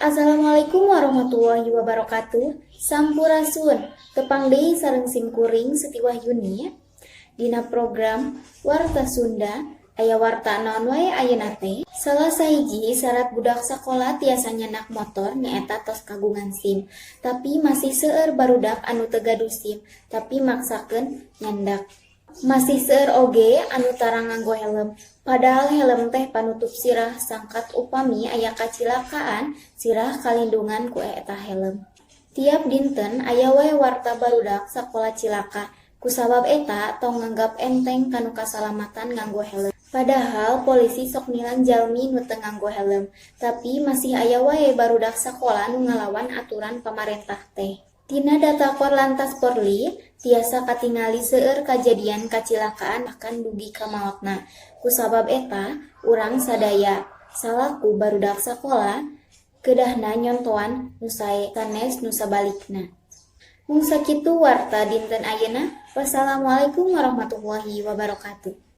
Assalamualaikum warahmatullahi wabarakatuh. Sampurasun. Tepang deui sareng sim kuring, Seti Wahyuni, dina program Warta Sunda. Aya warta naon wae ayeuna teh? Salah sahiji syarat budak sakola tiasa nyandak motor nyaeta tos kagungan SIM. Tapi masih seueur barudak anu teu gaduh SIM tapi maksakeun nyandak. Masih seueur oge anu tara nganggo helm, padahal helm teh panutup sirah sangkat upami aya kacilakaan, sirah kalindungan ku eta helm. Tiap dinten aya wae warta barudak sakola cilaka. Kusabab eta, tong nganggap enteng kanu kasalamatan nganggo helm. Padahal polisi sok nilang jalmi nu teu nganggo helm, tapi masih aya wae barudak sakola nu ngalawan aturan pamarentah teh. Tina data Korlantas Polri tiasa katingali seueur kajadian kacilakaan bahkan dugi ka maotna. Kusabab eta, urang sadaya salaku barudak sakola kedahna nyontoan nu sae, sanes nu sabalikna. Mung sakitu warta dinten ayeuna. Wassalamualaikum warahmatullahi wabarakatuh.